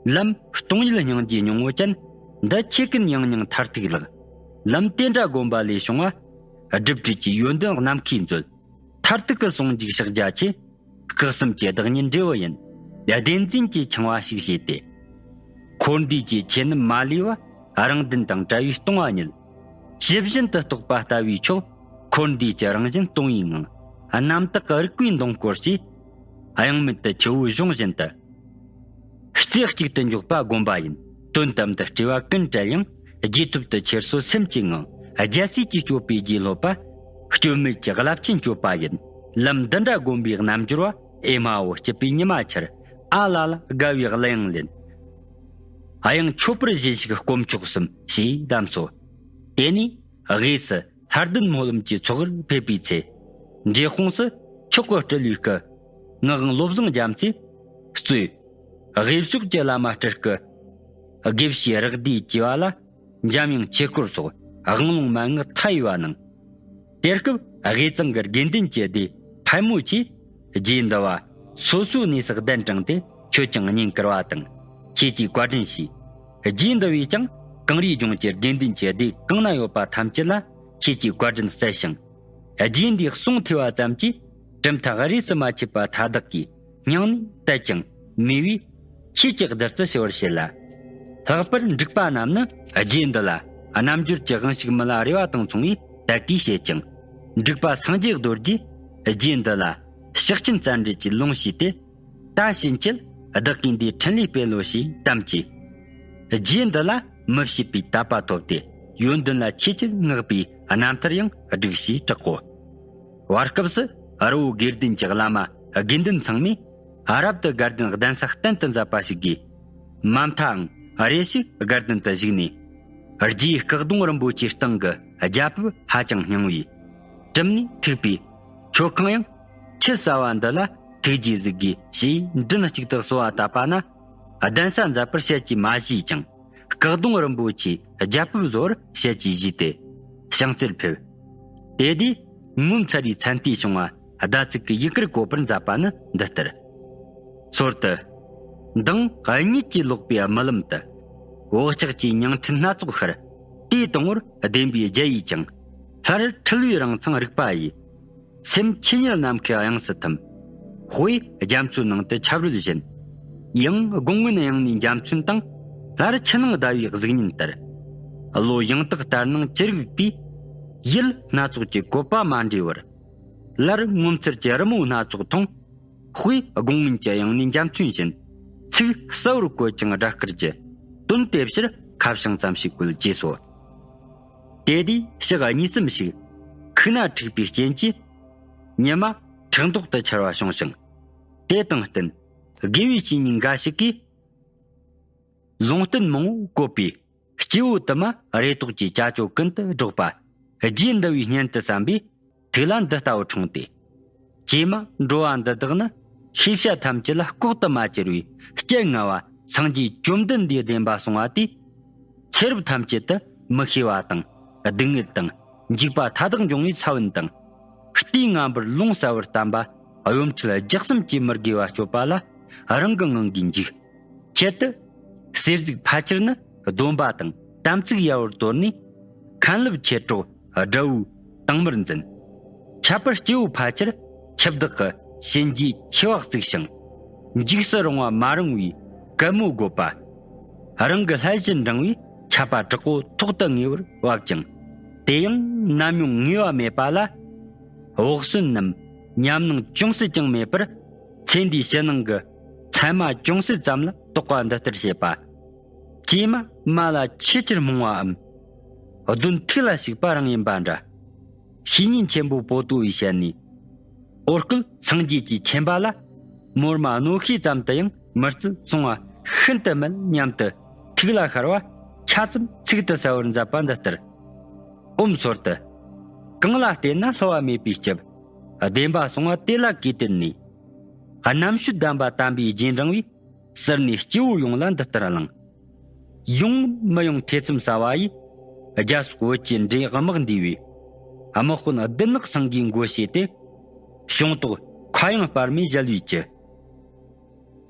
ལམ་སྟོང་ཉིད་སྙིང་རྗེའི་སྙིང་པོ་ཅན། འདི་ཁྱེད་ཀུན་ཡང་སྙིང་མཐར་ཐུག་ལགས། ལམ་དེ་འདྲ་བསྒོམ་པ་ལས་བྱུང་བ། སྒྲུབ་བྲལ་གྱི་ཡོན་ཏན་ནམ་མཁའི་མཛོད། མཐར་ཐུག་གི་ཟུང་འཇུག་ཕྱག་རྒྱ་ཆེ། སྐུ་གསུམ་གྱི་བདག་ཉིད་འབྲས་བུ་ཡིན། བདེན་འཛིན་གྱི་འཆིང་བ་ཞིག་བྱས་ཏེ། འཁོར་འདས་ཀྱི་ཆོས་རྣམས་མ་ལུས་པ། རང་དོན་དང་བྲལ་བའི་སྟོང་པ་ཉིད། ཇི་བཞིན་དུ་རྟོགས་པ་ལྟ་བུའི་མཆོག་འཁོར་འདས་ཀྱི་རང་བཞིན་སྟོང་པའི་ངང་། རྣམ་དག་གི་རིག་པའི་མདུང་སྐོར་ཞེས། གཡེང་མེད་དུ་ཆུ་བོའི་གཞུང་བཞིན་དུ། རྩེ་གཅིག་ཏུ་འཇོག་པ་བསྒོམ་པ་ཡིན། དོན་དམ་དུ་བརྩེ་བ་ཀུན་བྲལ་ཡང་། རྗེས་ཐོབ་ཏུ་ཁྱེར་སོ་སེམས་ཀྱི་ངང་། རྒྱལ་སྲས་ཀྱིས་སྤྱོད་པའི་རྗེས་སློབ་པ། སྐྱོན་མེད་ཀྱི་རླབས་ཆེན་སྤྱོད་པ་ཡིན། ལམ་འདི་འདྲ་བསྒོམ་པའི་རྣལ་འབྱོར་བ། ཨེ་མ་འོ་སྐྱིད་པའི་ཉི་མ་ཆར། ཨ་ལ་ལ་དགའ་བའི་གླུ་དབྱངས་ལེན། ཨ་ཡང་མཆོད་པར་བཞེས་ཤིག་དཀོན་མཆོག་གསུམ་ཞེས་གདམས་སོ། དེ་ནས་དབུས་སུ་ལྷ་ལྡན་སྨོན་ལམ་གྱི་ཚོགས་རར་ཕེབས་པའི་ཚེ། འབྲས་སྤུངས་སུ་མཆོག་གི་སྤྲུལ་བའི་སྐུ། ངག་དབང་བློ་བཟང་རྒྱ་མཚོས་གཙོས། དབུས་ཕྱོགས་ཀྱི་བླ་མ་སྤྲུལ་སྐུ། དགེ་བཤེས་རག་སྡེའི་བཅས་པ་ལ། འཇམ་དབྱངས་ཆོས་སྐོར་སོགས་དབང་ལུང་མན་ངག་མཐའ་ཡས་པ་གནང་། དེ་སྐབས་དབུས་གཙང་གི་དགེ་འདུན་གྱི་སྡེ་ཕལ་མོ་ཆེས་རྗེ་འདི་བ་སོ་སོའི་གནས་སུ་གདན་དྲངས་ཏེ། ཁྱོད་ཀྱང་བསྙེན་བཀུར་བ་དང་ཆོས་ཀྱི་བཀའ་དྲིན་ཞུས། རྗེ་འདི་བས་ཀྱང་གངས་རིའི་ལྗོངས་ཀྱི་དགེ་འདུན་གྱི་སྡེ་གང་ན་ཡོད་པ་ཐམས་ཅད་ལ་ཆོས་ཀྱི་བཀའ་དྲིན་སྩལ་ཞིང་། རྗེ་འདིའི་གསུང་ཐོས་པ་ཙམ་གྱིས་གྲུབ་མཐའ་རིས་སུ་མ་ཆད་པ་མཐའ་དག་གི་སྙིང་ནས་དད་ཅིང་མོས་པས། ཆོས་ཀྱི་བདུད་རྩི་ཞི་བར་བྱེད་ལ། ལྷག་པར་འབྲུག་པ་རྣམས་ནི་རྗེ་འདི་ལ་རྣལ་འབྱོར་གྱི་དབང་ཕྱུག་མི་ལ་རས་པ་དང་མཚུངས་པའི་དད་གུས་བྱེད་ཅིང་། འབྲུག་པ་སངས་རྒྱས་རྡོ་རྗེས་རྗེ་འདི་ལ་ཕྱག་ཆེན་རྩ་འགྲེལ་གྱི་ལུང་ཞུས་ཏེ། ད་ཕྱིན་ཆད་བདག་གིས་འདིའི་འཕྲིན་ལས་སྤེལ་ལོ་ཞེས་དམ་བཅས། རྗེ་འདི་ལ་མི་ཕྱེད་པའི་དད་པ་ཐོབ་སྟེ། ཡོན་ཏན་ལ་ཆེས་ཆེར་བསྔགས་པའི་རྣམ་ཐར་ཡང་བསྒྲིགས་ཞེས་གྲག་གོ། བར་སྐབས་སུ་རི་བོ་དགེ་ལྡན་གྱི་བླ་མ་དགེ་འདུན་ཚང་མས་རབ་ཏུ་དགའ་ལྡན་གདན་ས་གཏན་དུ་མཛད་པ་ཞིག་གིས། མ་མཐའང་རེ་ཞིག་དགའ་ལྡན་དུ་བཞུགས་ནས། རྗེའི་སྐུ་གདུང་རིན་པོ་ཆེའི་སྟེང་གི་རྒྱ་ཕིབས་ཧ་ཅང་སྙིང་བས། གྲིམ་ནས་ཐུག་པའི་མཆོད་ཁང་ཡང་ཆུད་ཟ་བ་འདི་ལ་ཐུགས་རྗེས་གཟིགས་དགོས་ཞེས་མགྲིན་གཅིག་ཏུ་གསོལ་བ་བཏབ་པ་ན། གདན་ས་མཛད་པར་ཞལ་གྱིས་མ་བཞེས་ཀྱང་། སྐུ་གདུང་རིན་པོ་ཆེའི་རྒྱ་ཕིབས་བཟོ་བར་ཞལ་གྱིས་བཞེས་ཏེ་ཕྱག་འཚལ་ཕེབས། དེ་དུས་ངོ་མཚར་བའི་མཚན་ལྟས་བྱུང་བ་ཟླ་ཚིག་གི་ཡི་གེར་བཀོད་པར་མཛད་པ་ནི་འདི་ལྟར། ཟོར་དུ། མདངས་གཉིད་ཀྱིས་ལོག་པའི་རྨི་ལམ་དུ། བག་ཆགས་ཀྱི་ཉང་ཁྲིད་སྣ་ཚོགས་ཤར། དེའི་དང་པོར་བདེན་པའི་རྒྱ་ཡིས་ཀྱང་། སླར་འཁྲུལ་བའི་རང་མཚང་རིག་པ་ཡིས། སེམས་ཆོས་ཉིད་ནམ་མཁའི་དབྱིངས་སུ་ཐིམ། དཔེ་རྒྱ་མཚོའི་ནང་དུ་ཆབ་རོལ་བཞིན། ཡང་དགུང་སྔོན་དབྱིངས་ནས་འཇའ་ཚོན་དང་། སླར་ཆུ་ནང་ཟླ་བའི་གཟུགས་བརྙན་ལྟར། བློ་ཡང་དག་ལྟར་སྣང་ཅི་རིགས་པའི། ཡུལ་སྣ་ཚོགས་ཀྱི་བཀོད་པ་མ་འདྲེས་པར། སླར་ངོ་མཚར་གྱི་རི་མོ་སྣ་ཚོགས་མཐོང་། དཔེ་དགུང་སྔོན་གྱི་དབྱིངས་ནས་འཇའ་ཚོན་བཞིན། ཚིག་གསལ་བོར་བཀོད་ཀྱང་སྒྲ་སྐད་ཀྱི། དོན་དེ་ཕྱིར་ཁ་བྱང་ཙམ་ཞིག་བཀོད་ཅེས་སོ། དེ་དུས་ཞག་གཉིས་ཙམ་ཞིག་ཁུག་སྣ་འཁྲིགས་པའི་རྐྱེན་གྱིས། ཉི་མ་ཁྲག་མདོག་ཏུ་འཆར་བ་བྱུང་ཞིང་། དེ་དང་བསྟུན་དགེ་བའི་བཤེས་གཉེན་འགའ་ཞིག་གིས། ལུང་བསྟན་མང་པོ་བཀོད་པའི་སྐྱེ་བོ་དུ་མ་རེ་དོགས་ཀྱི་ཅ་ཅོ་ཀུན་ཏུ་སྒྲོགས་པ། རྗེ་འདི་བའི་སྙན་དུ་བསམ་པས་ཐུགས་ལ་འདི་ལྟ་བུ་འཁྲུངས་ཏེ། ཀྱེ་མ་འགྲོ་བ་འདི་དག་ནི་ཤེས་བྱ་ཐམས་ཅད་ལ་ལྐོག་ཏུ་མ་གྱུར་པའི་སྤྱན་མངའ་བ། སངས་རྒྱས་བཅོམ་ལྡན་འདས་བདེན་པ་གསུང་བ་དེས། ཚེ་རབས་ཐམས་ཅད་དུ་མི་ཤེས་པ་དང་སྡུག་བསྔལ་དང་འཇིགས་པ་མཐའ་དག་འབྱུང་བའི་ས་བོན་དང་། རྟའི་རྔམ་པར་ལོང་ཟ་བར་གཏམས་པ། གཡོ་འཕྲུལ་ལྗགས་གསུམ་གྱིས་མི་དགེ་བ་སྤྱོད་པ་ལ་རང་གི་ངང་གིས་འཇིགས། ཁྱད་དུ། གསེར་གཟིག་ཕལ་ཆེར་ནི་སྡོམ་པ་དང་དམ་ཚིག་ཡལ་བར་དོར་ནས། མཁན་སློབ་མཆེད་གྲོགས་དགྲ་བོའི་དྭངས་མར་འཛིན། ཁྱད་པར་སྐྱེ་བོ་ཕལ་ཆེར་ཁྱབ་བདག་གི་གཤིན་རྗེའི་མཆེ་བ་གཙིགས་ཤིང་། འཇིགས་སུ་རུང་བ་མ་རུང་བའི་གད་མོ་དགོད་པ། རང་གི་ལྷ་བཞིན་འབྲང་བའི་ཆད་པ་དྲག་པོ་ཐོག་ཏུ་ངེས་པར་བབ་ཅིང་། དེ་ཡང་ནམ་ཡང་ངེས་པ་མེད་པ་ལ། བོགས་སོན་ནམ་ཉམས་སྣང་ཅུང་ཟད་ཀྱང་མེད་པར། ཚེ་འདིའི་ཕྱི་ནང་གི་མཚན་མ་ཅུང་ཟད་ཙམ་ལ་རྟོག་པ་འདི་ལྟར་བྱེད་པ། ཀྱེ་མ། མ་ལ་ཆེས་ཆེར་རྨོངས་པའམ། གདོན་ཐུགས་ལ་ཞུགས་པ་རང་ཡིན་པ་འདྲ། བཤེས་གཉེན་ཆེན་པོ་པོ་ཏོ་ཡི་ཞལ་ནས། འོ་སྐོལ་སངས་རྒྱས་ཀྱི་མཁྱེན་པ་ལ། མོར་མ་གནོད་ཤེས་ཙམ་དུ་ཡང་མི་བརྩི་གསུང་བ་ཤིན་ཏུ་སྨད་སྙམ་དུ་ཐུགས་ལ་ཤར་བ་ཆ་ཙམ་ཚིག་ཏུ་གསལ་བར་མཛད་པ་འདི་ལྟར། ཨོཾ་སོར་དུ། གང་ལ་བལྟས་ན་བསླུ་བ་མེད་པའི་སྐྱབས། བདེན་པ་གསུང་བ་དེ་ལ་གུས་བཏུད་ནས། རྣམ་དཔྱོད་ལྡན་པ་དམ་པའི་རྗེས་འབྲང་བས། ཟུར་ནས་སྐྱེ་བོ་ཡོངས་ལ་འདི་ལྟར་གླེང་། ཡོང་མི་ཡོང་ཐེ་ཚོམ་ཟ་བ་ཡིས། རྒྱ་སོག་བོད་ཀྱི་འདྲེ་དམག་འདུས་པའི། དམག་དཔོན་བདུད་ནག་ཚང་གིས་མགོ་བྱས་ཏེ། བྱུང་དོགས་ཁ་གཡང་སྤར་མས་གཞལ་བའི་ཀྱི།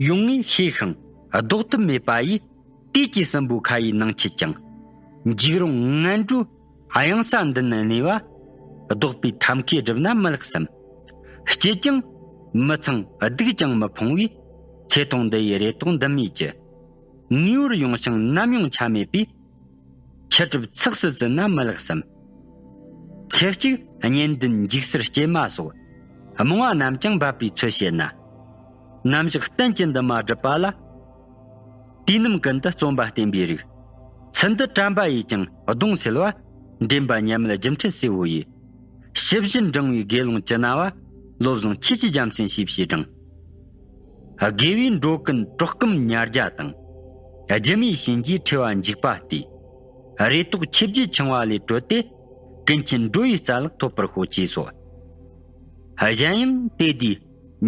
ཡོང་ངས་ཤེས་ཤིང་ལྡོག་ཐབས་མེད་པ་ཡིས། དུས་ཀྱི་སྲིན་པོའི་ཁ་ཡི་ནང་ཆུད་ཅིང་། འཇིགས་རུང་ངན་འགྲོའི་གཡང་ས་འདི་ན་གནས་པ། ལྡོག་པའི་ཐབས་མཁས་བསྒྲུབས་ན་མི་ལེགས་སམ། སྐྱིད་ཀྱང་མི་ཚང་སྡུག་ཀྱང་མི་ཕོངས་པའི། ཚེ་ཐུང་འདི་ཡི་རེ་དོགས་འདི་མེད་ཀྱི། ངེས་པར་ཡོང་ཞིང་ནམ་ཡང་ཆ་མེད་པའི། ཁྱི་གྲུབ་ཚགས་སུ་བརྩིས་ན་མི་ལེགས་སམ། ཚེ་གཅིག་གཉེན་འདུན་འཇིགས་སར་སྐྱེལ་མ་སོགས། རྨོངས་པ་རྣམས་ཀྱང་འབབ་པའི་ཚུལ་བཤད་ན། རྣམ་གཞག་གཏན་གྱི་འདུན་མ་སྒྲུབ་པ་ལ། དུས་ནམ་ཀུན་ཏུ་བརྩོན་པ་བསྟེན་པའི་རིགས། ཚུལ་འདི་དྲན་པ་ཡིས་ཀྱང་གདུང་སེལ་བ། འདྲེན་པ་ཉམས་མེད་སྒྱུ་འཕྲུལ་སྲས་པོ་ཡིས། ཞི་བཞིན་འབྲང་བའི་དགེ་སློང་ཅི་ན་བ། བློ་བཟང་ཁྱེད་ཀྱི་རྒྱལ་མཚན་ཞེས་བྱས་དྲངས། དགེ་བའི་འགྲོ་ཀུན་དཀྲོག་གམ་ཉ་རྒྱ་དང་། སྒྱུ་མའི་གཤིན་རྗེའི་ཁྲོས་པ་འཇིགས་པ་སྟེ། རེ་དོགས་ཆུ་བརྒྱུད་འཆིང་བ་ལས་གྲོལ་ཏེ། ཀུན་མཁྱེན་འགྲོ་བའི་རྩ་ལག་ཐོབ་པར་ཤོག་ཅེས་སོ། གཞན་ཡང་དེ་དུས་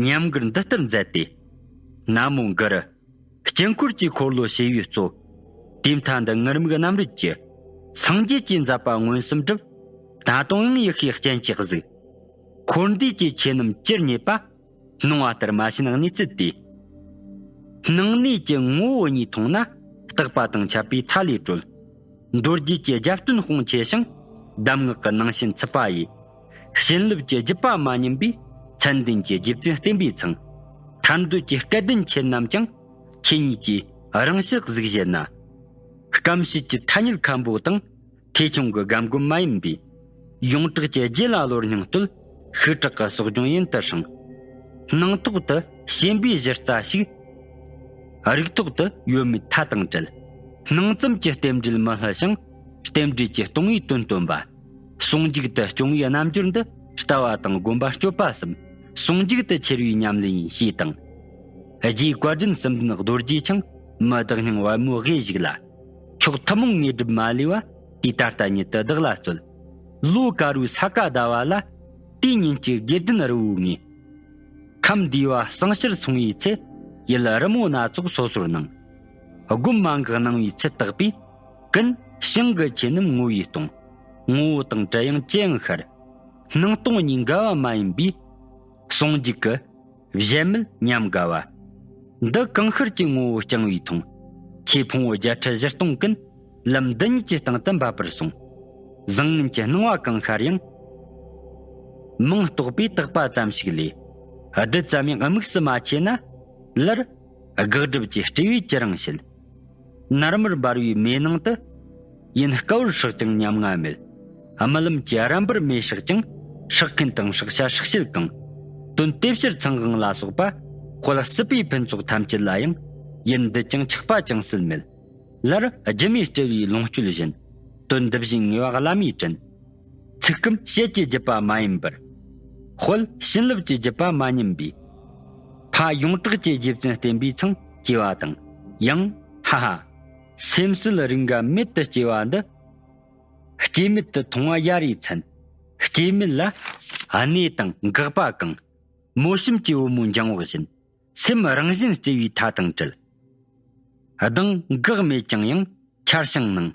ཉམས་མགུར་འདི་ལྟར་མཛད་དེ། ན་མོ་གུ་རུ། དཀྱིལ་འཁོར་གྱི་འཁོར་ལོ་བྱེ་བའི་གཙོ། དེའི་མཐའ་འདི་ངུར་སྨྲིག་རྣམ་རོལ་གྱི། སངས་རྒྱས་ཀྱི་མཛད་པ་མངོན་སུམ་བསྒྲུབས། ད་དུང་ཡང་ཡེ་ཤེས་སྤྱན་གྱིས་གཟིགས། འཁོར་འདས་ཀྱི་ཆོས་རྣམས་ཅིར་རྙེད་པ། སྣང་བ་ལྟར་མ་ཞེན་གནས་ཚུལ་དེ། སྣང་གནས་ཀྱི་ངོ་བོ་ཉིད་མཐོང་ན། རྟག་པ་དང་ཁྱབ་པའི་མཐའ་ལས་གྲོལ། མདོ་རྒྱུད་ཀྱི་རྒྱབ་རྟེན་དཔུང་ཆེ་ཞིང་། གདམས་ངག་གི་ནང་ཞེན་ཚུད་པ་ཡིས། བྱིན་རླབས་ཀྱི་བརྒྱུད་པ་མ་ཉམས་པའི། མཚན་ལྡན་གྱི་རྗེ་བཙུན་བསྟན་པའི་ཚང་། ཐར་འདོད་ཀྱི་སྐལ་ལྡན་ཁྱེད་རྣམས་ཀྱང་། ཁྱེད་ཉིད་ཀྱིས་རང་ཕྱིར་གཟིགས་བཞེད་ན། སྐམ་བྱེད་ཀྱི་ཐ་སྙད་མཁན་པོ་དང་། ཐེ་ཆུང་གི་སྒམ་སྒོམ་མ་ཡིན་པའི། ཡོངས་གྲགས་ཀྱི་རྒྱུད་ལ་བློར་སྙིང་གཏོད། ཤུགས་དྲག་གི་གསོག་སྦྱོང་ཡུན་དུ་བསྲིང་། སྣང་ཐོག་ཏུ་ཞེན་པའི་གཞི་རྩ་ཞིག། རིག་ཐོག་ཏུ་ཡོད་མེད་མཐའ་དང་བྲལ། སྣང་ཙམ་གྱི་རྟེན་འབྲེལ་མི་སླུ་ཞིང་། རྟེན་འབྲེལ་གྱི་སྟོང་བའི་དོན་སྟོན་པ། ཟུང་འཇུག་ཏུ་སྐྱོང་བའི་རྣལ་འབྱོར་འདི། ལྟ་བ་དང་སྒོམ་པ་སྤྱོད་པ་གསུམ། ཟུང་འཇུག་ཏུ་འཁྱེར་བའི་ཉམས་ལེན་ཡིན་ཞེས་དང་། རྗེ་བཀའ་དྲིན་གསུམ་ལྡན་རྡོ་རྗེ་འཆང་། མི་བདག་སྙིང་པདྨོའི་དབུས་བཞུགས་ལ། མཆོག་ཐུན་མོང་དངོས་གྲུབ་མ་ལུས་པ། དུས་ད་ལྟ་ཉིད་དུ་བདག་ལ་སྩོལ། ལོ་དཀར་པོའི་ས་ག་ཟླ་བ་ལ། དུས་ཉིན་གཅིག་དགེ་ལྡན་རི་བོའི་ངོས། ཁམས་འདུས་པ་གཙང་ཕྱིར་སོང་བའི་ཚེ། ཡུལ་རི་མོ་སྣ་ཚོགས་སོ་སོར་སྣང་། སྒོམ་མ་འགགས་སྣང་བའི་ཚུལ་བརྟགས་པས། ཀུན་བྱང་གི་ཆོས་རྣམས་ངོ་བོས་སྟོང་། ངོ་བོ་དང་བྲལ་ཡང་ཅི་ཡང་ཤར། སྣང་སྟོང་གཉིས་འགལ་བ་མ་ཡིན་པའི། ཟུང་འཇུག་གི་གཞལ་མེད་ཉམས་དགའ་བ། འདི་གང་ཤར་གྱི་ངོ་བོ་རྐྱང་པས་མཐོང་། ཆོས་ཕུང་པོ་བརྒྱད་ཁྲི་བཞི་སྟོང་ཀུན། ལམ་འདི་ཉིད་ཀྱི་སྟེང་དུ་འབབ་པར་གསུངས། བཟང་ངན་གྱི་སྣང་བ་གང་ཤར་ཡང་། མིང་རྟོགས་པའི་དག་པ་ཙམ་ཞིག་ལས། རྡུལ་ཙམ་ཡང་དམིགས་སུ་མ་ཆེས་ན། ལར་དགག་སྒྲུབ་ཀྱི་སྤྲེའུས་ཅི་རང་བྱེད། ནར་མར་འབར་བའི་མེ་ནང་དུ། ཡིན་དཀའ་བར་ཧྲག་ཀྱང་ཉམ་ང་མེད། རྨི་ལམ་གྱི་རམ་པར་མེ་ཧྲག་ཀྱང་། ཧྲག་མཁན་དང་ཧྲག་བྱ་ཧྲག་བྱེད་གང་། དོན་དེ་ཕྱིར་ཚངས་དབང་ལ་སོགས་པ། དཔལ་སྲིད་པའི་ཕུན་ཚོགས་ཐམས་ཅད་ལ་ཡང་། ཡིད་འདི་ཅང་ཆགས་པ་ཅུང་ཟད་མེད། ལར་སྒྱུ་མའི་སྤྲུལ་པའི་ལོངས་སྤྱོད་བཞིན། དོན་འདི་བཞིན་ངེས་པ་བླ་མའི་དྲིན། ཚིག་སྐམ་བཤད་ཀྱི་བརྒྱུད་པ་མ་ཡིན་པར། དཔལ་བྱིན་རླབས་ཀྱི་བརྒྱུད་པ་མ་ཉམས་པའི། ཕ་ཡོངས་གྲགས་ཀྱི་རྗེ་བཙུན་བསྟན་པའི་ཚང་ཅེས་པ་དང་། ཡང་། ཧ་ཧ། སེམས་སྲིད་རིགས་འགའ་མེད་དུ་སྐྱེ་བ་འདི། སྐྱེ་མེད་དུ་མཐོང་བ་ཡ་རེ་མཚན། སྐྱེ་མེད་ལ་གནས་དང་འགག་པ་གང་། མོ་གཤམ་གྱི་བུ་མོའི་འགྱིང་བག་བཞིན། སེམས་རང་བཞིན་སྐྱེ་བའི་མཐའ་དང་བྲལ། གདངས་འགག་མེད་ཀྱང་ཡང་འཆར་ཞིང་སྣང་།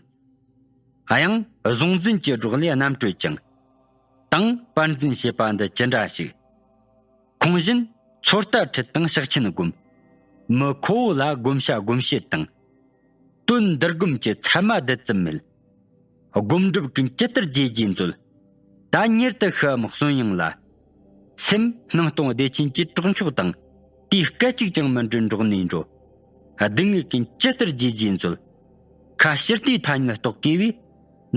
དབྱངས་གཟུང་འཛིན་གྱི་སྒྲོག་ལས་རྣམ་སྤྲོད་ཅིང་། དང་པར་འཛིན་བྱེད་པ་འདི་ཅི་འདྲ་ཞིག། ཁོང་བཞིན་ཚོད་ལྟ་ཁྲིད་དང་ཕྱག་ཆེན་སྒོམ། མི་ཁོ་བོ་ལ་བགོམ་བྱ་སྒོམ་བྱེད་དང་། དོན་འདིར་སྒོམ་གྱི་ཚད་མ་རྡུལ་ཙམ་མེད། སྒོམ་སྒྲུབ་ཀུན་ཇི་ལྟར་རྗེས་རྗེས་མཛོད། ད་མྱུར་དུ་ཤི་འམ་གསོན་ཡང་ལ། སེམས་སྣང་སྟོང་བདེ་ཆེན་གྱི་གྲོགས་མཆོག་དང་། དེའི་སྐད་ཅིག་ཀྱང་མི་འབྲལ་འགྲོགས་ནས་འགྲོ། སྡུག་བསྔལ་ཀུན་ཇི་ལྟར་རྗེས་རྗེས་མཛོད། ཁ་ཕྱིར་ལྟའི་ཐ་སྙད་རྟོག་གེ་བས།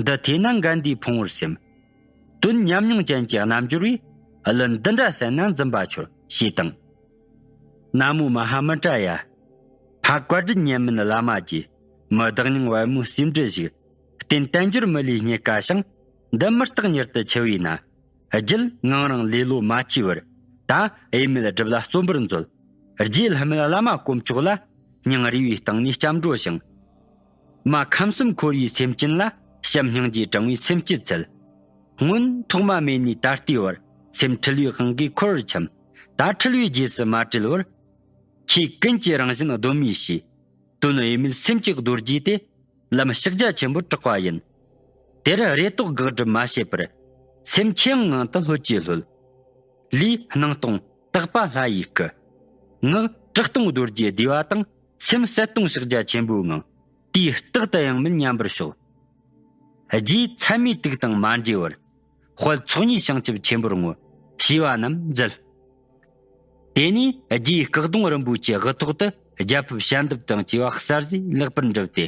འདི་ཐོས་ན་འགལ་འདུའི་ཕུང་བོར་སེམས། དོན་ཉམས་མྱོང་ཅན་གྱི་རྣལ་འབྱོར་བས། གླུ་འདི་འདྲ་གསན་ན་འཛུམ་པ་འཆོར་ཞེས་དང་། ན་མོ་མ་ཧཱ་མི་ཏྲ་ཡ། ཕ་བཀའ་དྲིན་ཉེ་མིན་བླ་མ་རྗེ། མི་བདག་སྙིང་བལ་མོའི་སེམས་འདྲི་ཞིག། རྟེན་དལ་འབྱོར་མི་ལུས་རྙེད་དཀའ་ཞིང་། འདི་མི་རྟག་མྱུར་དུ་འཆི་བས་ན། རྒྱུད་ངང་རིང་ལེ་ལོ་མ་མཆིས་བར། ད་དབྱེར་མེད་སྒྲུབ་ལ་བརྩོན་པར་མཛོད། རྗེ་ལྷ་མེད་བླ་མ་དཀོན་མཆོག་ལ། སྙིང་རུས་པའི་སྟེང་ནས་སྐྱབས་འགྲོ་ཞིང་། མ་ཁམས་གསུམ་འཁོར་བའི་སེམས་ཅན་ལ། བྱམས་སྙིང་རྗེས་དྲང་བའི་སེམས་བསྐྱེད་འཚལ། སྔོན་ཐོག་མ་མེད་ནས་ད་ལྟའི་བར། སེམས་འཁྲུལ་བའི་དབང་གིས་འཁོར་བར་འཁྱམས། ད་འཁྲུལ་བའི་རྗེས་སུ་མ་བྲལ་བར། ཆོས་ཀུན་གྱི་རང་བཞིན་གདོད་མའི་གཤིས། དོན་དབྱེར་མེད་སེམས་ཀྱི་རྡོ་རྗེ་སྟེ། ལམ་ཕྱག་རྒྱ་ཆེན་པོར་གྲགས་པ་ཡིན། དེར་རེ་དོགས་དགག་སྒྲུབ་མ་བྱེད་པར། སེམས་ཆོས་དབྱིངས་ངང་དུ་ལྷོད་ཀྱིས་ལྷོད། ལུས་སྣང་སྟོང་དག་པ་ལྷ་ཡིས་བསྐུལ། ངག་གྲགས་སྟོང་རྡོ་རྗེའི་བསྡུས་པ་དང་། སེམས་གསལ་སྟོང་ཕྱག་རྒྱ་ཆེན་པོའི་ངང་། དུས་རྟག་ཏུ་ཡང་མིན་མཉམ་པར་ཞོག། རྗེའི་མཚན་མའི་དུག་དང་མ་འདྲེས་པར། དཔལ་ཚོགས་གཉིས་བྱང་ཆུབ་ཆེན་པོར་བསྔོ། ཞེས་པ་རྣམས་མཛད། དེ་ནས་རྗེའི་སྐུ་གདུང་རིན་པོ་ཆེའི་དབུ་ཐོག་ཏུ་རྒྱ་ཕིབས་ཞལ་འདེབས་དང་བཅས་པ་གསར་བཟོས་ལེགས་པར་འགྲུབ་སྟེ།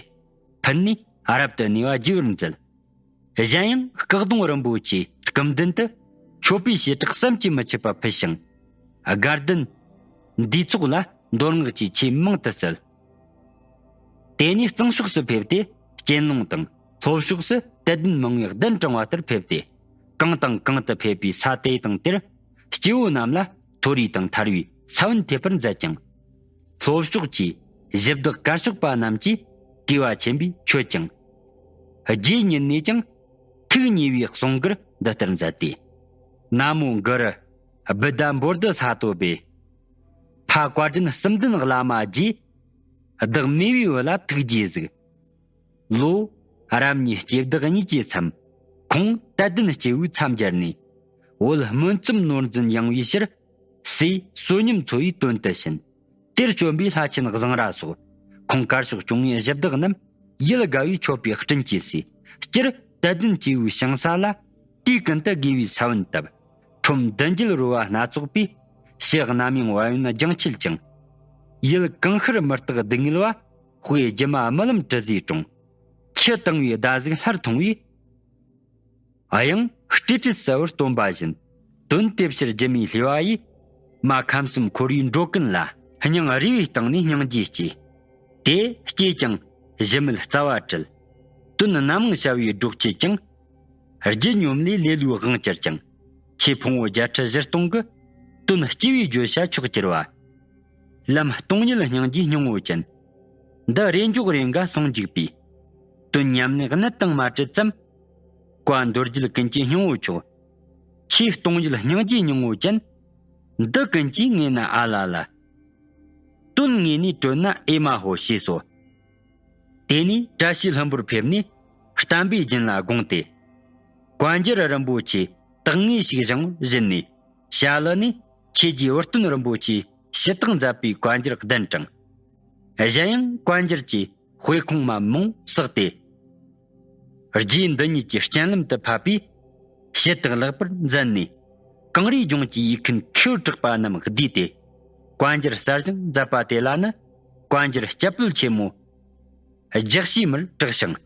ཕུལ་ནས་རབ་ཏུ་གནས་པ་རྒྱས་པར་མཛད། གཞན་ཡང་སྐུ་གདུང་རིན་པོ་ཆེའི་སྐུ་མདུན་དུ་མཆོད་པའི་བྱེ་བྲག་བསམ་གྱིས་མི་ཁྱབ་པ་ཕུལ་ཞིང་། དགའ་ལྡན་འདུས་ཚོགས་ལ་མདོ་སྔགས་ཀྱི་ཆོས་མང་དུ་སྩལ། དེ་ནས་གཙང་ཕྱོགས་སུ་ཕེབས་ཏེ་གཅེན་ལུང་དང་། ལྷོ་ཕྱོགས་སུ་དད་ལྡན་མང་བས་གདན་དྲངས་པ་ལྟར་ཕེབས་ཏེ། གང་དང་གང་དུ་ཕེབས་པའི་ས་དེ་དང་དེར། སྐྱེ་བོ་རྣམས་ལ་མཐོ་རིས་དང་ཐར་བའི་ས་བོན་ཐེབས་པར་མཛད་ཅིང་། ལྷོ་ཕྱོགས་ཀྱི་གཞི་བདག་དཀར་ཕྱོགས་པ་རྣམས་ཀྱིས་གུས་པ་ཆེན་པོས་མཆོད་ཅིང་། རྗེ་ཉིད་ནས་ཀྱང་ཐུགས་མཉེས་པའི་གསུང་མགུར་འདི་ལྟར་མཛད་དེ། ན་མོ་གུ་རུ་བུདྡྷ་བོ་དྷི་ས་ཏྭ་བྷེ། ཕ་བཀའ་དྲིན་གསུམ་ལྡན་བླ་མ་རྗེ། བདག་མེས་པོའི་བུ་ལ་ཐུགས་རྗེས་གཟིགས། ལོ། རབ་གཉིས་སྐྱེས་བདག་གཉིས་ཀྱི་མཚམས། ཁོང་དད་ལྡན་སྐྱེས་བུའི་མཚམས་སྦྱར་ནས། བོད་སྨོན་ཙམ་ནོར་འཛིན་ཡངས་པའི་ཕྱིར། སྲས་བསོད་སྙོམས་འཚོ་བའི་དོན་དུ་ཕྱིན། དེར་བྱོན་པའི་ལྷ་ཆེན་བཟང་ར་སོགས། ཁོང་དཀར་ཕྱོགས་སྐྱོང་བའི་གཞི་བདག་རྣམས། ཡིད་དགའ་བའི་མཆོད་པའི་སྤྲིན་གྱིས་བསུས། སྤྱིར་དད་ལྡན་སྐྱེས་བུའི་ཞིང་ས་ལ། དུས་ཀུན་ཏུ་དགེ་བའི་ས་བོན་བཏབ། ཁྲོམ་བདུན་བརྒྱད་རོལ་བ་སྣ་ཚོགས་པས། ཕྱི་རྣམ་གཡེང་བ་ཡོན་ལྗང་ཆེད་ཅིང་། ཡུལ་གང་ཤར་མི་རྟག་སྡུག་བསྔལ་བ། དཔེ་སྒྱུ་མ་རྨི་ལམ་དྲི་ཟའི་གྲོང་། ཆུ་དྭངས་པའི་ཟླ་གཟུགས་སླར་མཐོང་བས། དབྱངས་སྤྲོས་བྲལ་གསལ་བར་སྟོན་པ་བཞིན། དོན་དེ་ཕྱིར་སྒྱུ་མའི་ལྷེ་བ་ཡིས། མ་ཁམས་གསུམ་འཁོར་བའི་འགྲོ་ཀུན་ལ། སྙིང་རུས་པའི་སྟེང་ནས་སྙིང་རྗེ་སྐྱེས། དེ་སྐྱེས་ཀྱང་གཞི་མེད་རྩ་བ་བྲལ། དོན་རྣམ་མང་བྱ་བའི་སྒྲོག་བཅད་ཀྱང་། རྒྱུ་སྙོམས་ལས་ལེ་ལོའི་དབང་གྱུར་ཅིང་། ཆོས་ཕུང་པོ་བརྒྱད་ཁྲི་བཞི་སྟོང་གི། དོན་སྐྱེ་བའི་བརྗོད་བྱ་མཆོག་གྱུར་པ། ལམ་སྟོང་ཉིད་སྙིང་རྗེའི་སྙིང་པོ་ཅན། འདི་རེས་འཇོག་རེས་འགའ་ཟུང་འཇུག་པའི། དོན་ཉམས་ལེན་གནད་དང་མ་བྲལ་ཙམ། བཀའ་མདོ་རྒྱུད་ཀུན་གྱི་སྙིང་པོ་མཆོག། ཆོས་སྟོང་ཉིད་སྙིང་རྗེའི་སྙིང་པོ་ཅན། འདི་ཀུན་གྱིས་ངེས་ན་ཨ་ལ་ལ། དོན་ངེས་ནས་གྲོལ་ན་ཨེ་མ་ཧོ་ཞེས་སོ། དེ་ནས་བཀྲ་ཤིས་ལྷུན་པོར་ཕེབས་ནས་བསྟན་པའི་སྦྱིན་ལ་དགོངས་ཏེ། བཀའ་འགྱུར་རིན་པོ་ཆེ་དག་ངེས་ཤིག་བཞེངས་བཞིན་ནས། ཞྭ་ལུ་ནས་ཆོས་རྗེ་བུ་སྟོན་རིན་པོ་ཆེའི་ཞུ་དག་མཛད་པའི་བཀའ་འགྱུར་གདན་དྲངས། གཞན་ཡང་བཀའ་འགྱུར་གྱི་དཔེ་ཁུངས་མ་མང་བསགས་ཏེ། རྗེ་འདི་ཉིད་ཀྱི་སྤྱན་ལམ་དུ་ཕབ་པས་ཞུ་དག་ལེགས་པར་མཛད་ནས། གངས་རིའི་ལྗོངས་ཀྱི་ཡིག་མཁན་མཁས་པར་གྲགས་པ་རྣམས་བསྡུས་ཏེ། བཀའ་འགྱུར་གསར་བཞེངས་མཛད་པ་དེ་ལ་ནི་བཀའ་འགྱུར་སྐྱབས་པུལ་ཆེན་མོ་རྒྱགས་ཞེས་མར་གྲགས་ཤིང་།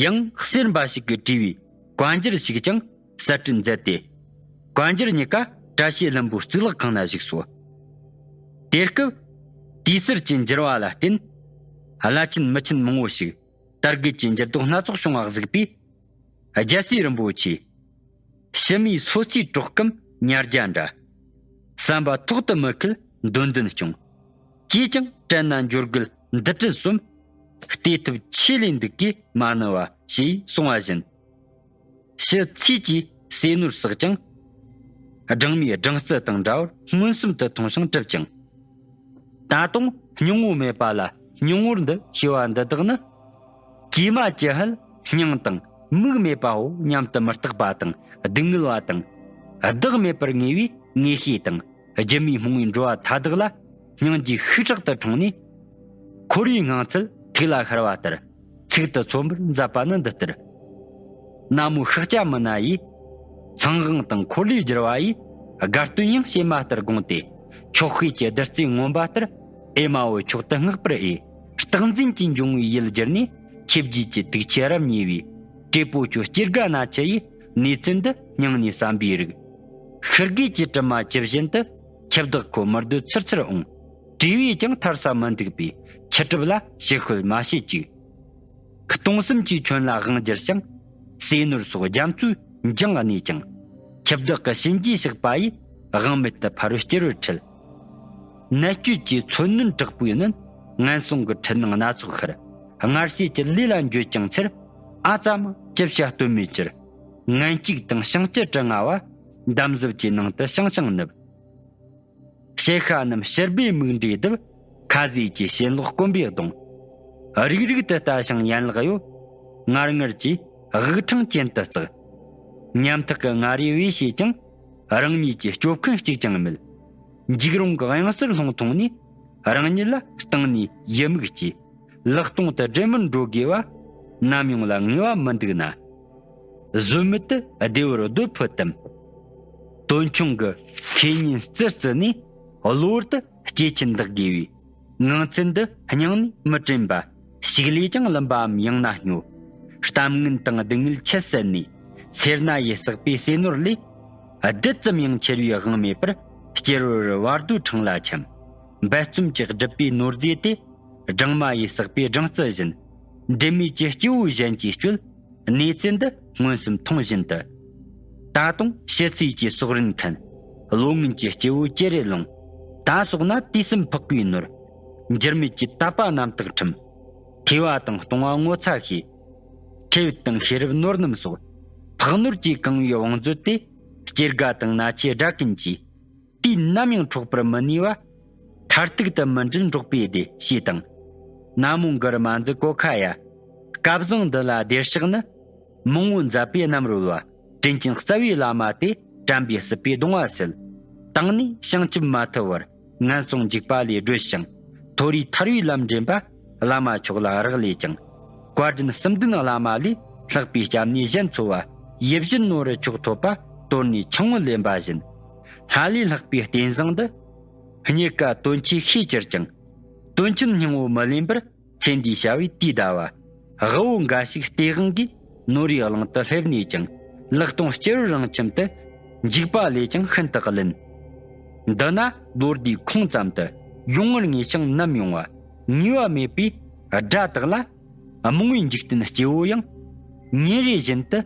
ཡང་གསེར་འབའ་ཞིག་གིས་བྲིས་པའི་བཀའ་འགྱུར་ཞིག་ཀྱང་གསར་སྐྲུན་མཛད་དེ། བཀའ་འགྱུར་གཉིས་ཀ་བཀྲ་ཤིས་ལྷུན་པོའི་གཙུག་ལག་ཁང་ན་བཞུགས་སོ། དེ་སྐབས་དུས་གསར་གྱི་འགྱུར་བ་ལ་བརྟེན། བླ་ཆེན་མི་ཆེན་མང་བོ་ཞིག་དར་རྒུད་ཀྱི་འགྱུར་ལྡོག་སྣ་ཚོགས་བྱུང་བ་གཟིགས་པས། རྒྱལ་སྲས་རིན་པོ་ཆེ། ཕྱི་མའི་སོ་སོའི་གྲོགས་སྐམ་ཉ་རྒྱ་འདྲ། བསམ་པ་ཐོག་ཏུ་མི་འཁེལ་འདོད་འདུན་སྐྱོང་། ཅིས་ཀྱང་དྲན་ན་འབྱོར་རྒུད་འདི་བྲལ་གསུམ། བལྟས་ཐུབ་ཆེས་ལས་འདུག་གིས་མ་ནུ་བ་ཞེས་གསུངས་པ་བཞིན། ཕྱི་ཚེས་ཀྱི་ཟས་ནོར་བསགས་ཀྱང་། སྦྲང་མའི་སྦྲང་རྩི་དང་འདྲ་བར་མངོན་སུམ་དུ་མཐོང་ཞིང་གྲུབ་ཅིང་། ད་དུང་སྙིང་པོ་མེད་པ་ལ་ སྙིང་བོར་འདི་ཤེས་པ་འདི་དག་ནི། ཀྱེ་མ་ཀྱི་ཧལ་སྙིང་དང་མིག་མེད་པའོ། སྙམ་དུ་མི་རྟག་པ་དང་སྡུག་བསྔལ་བ་དང་བདག་མེད་པར་ངེས་པའི་ངེས་ཤེས་དང་སྒྱུ་མའི་རྨོངས་པའི་འགྲོ་བ་མཐའ་དག་ལ་སྙིང་རྗེའི་ཤུགས་དྲག་ཏུ་འཁྲུངས་ནས། འཁོར་བའི་ངང་ཚུལ་ཐིག་ལ་ཤར་བ་ལྟར་ཚིག་ཏུ་མཚོན་པར་མཛད་པ་ནི་འདི་ལྟར། ན་མོ་ཤཱཀྱ་མི་ན་ཡིས། ཚངས་དབང་དང་འཁོར་ལོས་སྒྱུར་བ་ཡི། དགའ་སྟོན་ཡང་བྱེད་མ་ལྟར་དགོངས་ཏེ། མཆོག་ཤེས་ཀྱི་བདུད་རྩིའི་མངོན་པ་ལྟར། ཨེ་མ་འོ་མཆོག་ཏུ་བསྔགས་པར་འོས། རྟག་འཛིན་གྱི་འབྱུང་བའི་ཡུལ་གྱུར་ནས། ཁྱེད་རྒྱུད་ཀྱི་དུག་ཆེ་རབ་ཉེས་པའི། བགྲེས་པོ་ཁྱོད་སྐྱེ་རྒ་ན་འཆི་ཡི། གནས་ཚུལ་འདི་སྙིང་ནས་བསམ་པའི་རིགས། ཤི་དགོས་ཀྱི་དྲི་མ་ཇི་བཞིན་དུ། ཁྱབ་བདག་ཁོ་མི་སྡོད་ཚུར་ཚུར་འོང་། བྲིས་པས་ཀྱང་ཐར་ས་མི་འདུག་པས། ཁྱི་གྲབ་ལ་ཞི་ཤོད་མ་བྱེད་ཅིག། སྟོང་གསུམ་གྱི་ཁྱོན་ལ་དབང་བསྒྱུར་ཞིང་། ཟས་ནོར་སོགས་རྒྱ་མཚོའི་འགྱིང་གནས་ཀྱང་། ཁྱབ་བདག་གི་གཤིན་རྗེའི་གཤེགས་པ་ཡིས། དབང་མེད་དུ་ཕ་རོལ་སྐྱེ་བར་ཁྲིད། ནད་བཅོས་ཀྱི་མཚོན་རྣོན་དྲག་པོས་ནི། ངན་སོང་གི་འཁྲུལ་སྣང་སྣ་ཚོགས་ཤར། སྔར་བྱས་ཀྱི་ལས་ལ་འགྱོད་ཅིང་འཚེར། ཨ་ཙ་མ་ཅི་བྱ་གཏོལ་མེད་གྱུར། ངན་སྐྱུག་དང་བྱང་ལྕི་གྲི་ང་བ། འདམ་གཟུགས་ཀྱི་ནང་དུ་ཤང་ཤང་ནུབ། ཞལ་ཤ་རྣམས་ཕྱིར་སྦས་མིག་འབྲས་གདུབ། ཁ་ཟས་ཀྱི་ཞེན་ལོག་སྐོམ་པས་གདུང་། རིག་རིག་ཏུ་ལྟ་ཞིང་ཡན་ལག་གཡོ། ངར་ངར་གྱིས་དབུགས་འཕྲང་གྱེན་དུ་བརྩེགས། ཉམ་ཐག་གི་ང་རོས་བས་བྱས་ཀྱང་། རང་ཉིད་ཀྱི་སྐྱོབ་མཁན་གཅིག་ཀྱང་མེད། འཇིགས་རུང་གི་གཡང་སར་ལྷུང་མཐོང་ནས། རང་ཉིད་ལ་སྟེང་ནས་ཡི་མུག་སྐྱེས། ལག་སྟོང་དུ་སྦྲེལ་མར་འགྲོ་དགོས་པ། ནམ་ཡོང་ལ་ངེས་པ་མི་འདུག་ན། བཟོད་མེད་དུ་བདེ་བར་སྡོད་ཕོད་དམ། དོན་ཆུང་གི་ཁེ་ཉིན་རྩི་རྩི་ནས། གློ་བུར་དུ་སྐྱེ་ཆེན་འདག་དགོས་པའི། ངང་ཚུལ་འདི་སྙིང་ནས་མི་དྲན་པ། ཞིག་ལས་ཀྱང་ལུམ་པའམ་ཡང་ན་སྨྱོ། གཏམ་ངན་དང་སྡུག་བསྔལ་ཆད་ཟད་ནས། སེར་སྣ་ཡིས་བསགས་པའི་ཟས་ནོར་ལས། རྡུལ་ཙམ་ཡང་ཆེར་བའི་དབང་མེད་པར། སྐྱེ་བོར་བར་དོའི་འཕྲང་ལ་འཁྱམས། འབད་བརྩོན་གྱིས་བསྒྲུབས་པའི་ནོར་རྫས་དེ། སྦྲང་མ་ཡིས་བསགས་པའི་སྦྲང་རྩི་བཞིན། འབྲེལ་མེད་ཀྱི་སྐྱེ་བོའི་གཞན་གྱིས་སྤྱོད། གནས་ཚུལ་འདི་མངོན་སུམ་མཐོང་བཞིན་དུ། ད་དུང་ཕྱི་ཚེས་ཀྱི་སྲོག་རིན་མཁན། བློ་ངན་གྱི་སྐྱེ་བོ་ཅེ་རེ་ལོང་། ད་སོགས་ན་དུས་གསུམ་འཕགས་པའི་ནོར། འགྱུར་མེད་ཀྱི་དད་པ་རྣམ་དག་ཁྲིམས། ཐོས་པ་དང་གཏོང་བ་ངོ་ཚ་ཤེས། ཁྲེལ་དང་ཤེས་རབ་ནོར་རྣམས་སོགས། འཕགས་ནོར་གྱིས་གང་བའི་བང་མཛོད་དེ། སྐྱེ་རྒ་དང་ན་འཆི་དགྲ་ཀུན་གྱིས། དུས་ནམ་ཡང་འཕྲོག་པར་མི་ནུས་པ། མཐར་ཐུག་ཏུ་མི་འབྲལ་འགྲོགས་པའི་སྡེ་ཞེས་དང་། ན་མོ་གུ་རུ་མ་འཛི་ཀོ་ཁ་ཡ། སྐལ་བཟང་འདི་ལ་བདེར་གཤེགས་ནི། མང་བོ་མཛད་པའི་རྣམ་རོལ་བ། དྲིན་ཅན་རྩ་བའི་བླ་མ་དེ། དྲན་པས་སྲིད་པའི་གདུང་བ་སེལ། དང་ནས་བྱང་ཆུབ་མ་ཐུབ་བར། ངན་སོང་འཇིགས་པ་ལས་སྒྲོལ་ཞིང་། མཐོ་རིས་ཐར་བའི་ལམ་འདྲེན་པ། བླ་མ་མཆོག་ལ་རག་ལས་ཀྱང་། བཀའ་དྲིན་གསུམ་ལྡན་བླ་མ་ལས། ལྷག་པའི་སྐྱབས་གནས་གཞན་འཚོལ་བ། ཡིད་བཞིན་ནོར་རུ་མཆོག་ཐོབ་པ། དོར་ནས་ཆང་བུ་ལེན་པ་བཞིན། ལྷ་ལས་ལྷག་པའི་རྟེན་བཟང་འདི། རྙེད་དཀའ་དོན་ཆེ་ཤས་གྱུར་ཀྱང་། དོན་ཆེན་སྙིང་པོ་མི་ལེན་པར། ཚེ་འདིའི་བྱ་བའི་དུས་འདའ་བ། དབུལ་བོ་འགའ་ཞིག་སྟེས་དབང་གིས། ནོར་རིའི་གླིང་དུ་སླེབས་ནས་ཀྱང་། ལག་སྟོང་སྐྱེ་བོའི་རང་ཁྱིམ་དུ། འཇིགས་པ་ལས་ཀྱང་ཤིན་ཏུ་བླུན། འདི་ན་ལོ་ཟླའི་ཁོངས་ཙམ་དུ། ཡོང་བར་ངེས་ཤིང་ནམ་ཡོང་བ། ངེས་པ་མེད་པའི་དགྲ་དག་ལ། རྨོངས་པའི་འཇིག་རྟེན་སྐྱེ་བོ་ཡང་། ཉིན་རེ་བཞིན་དུ་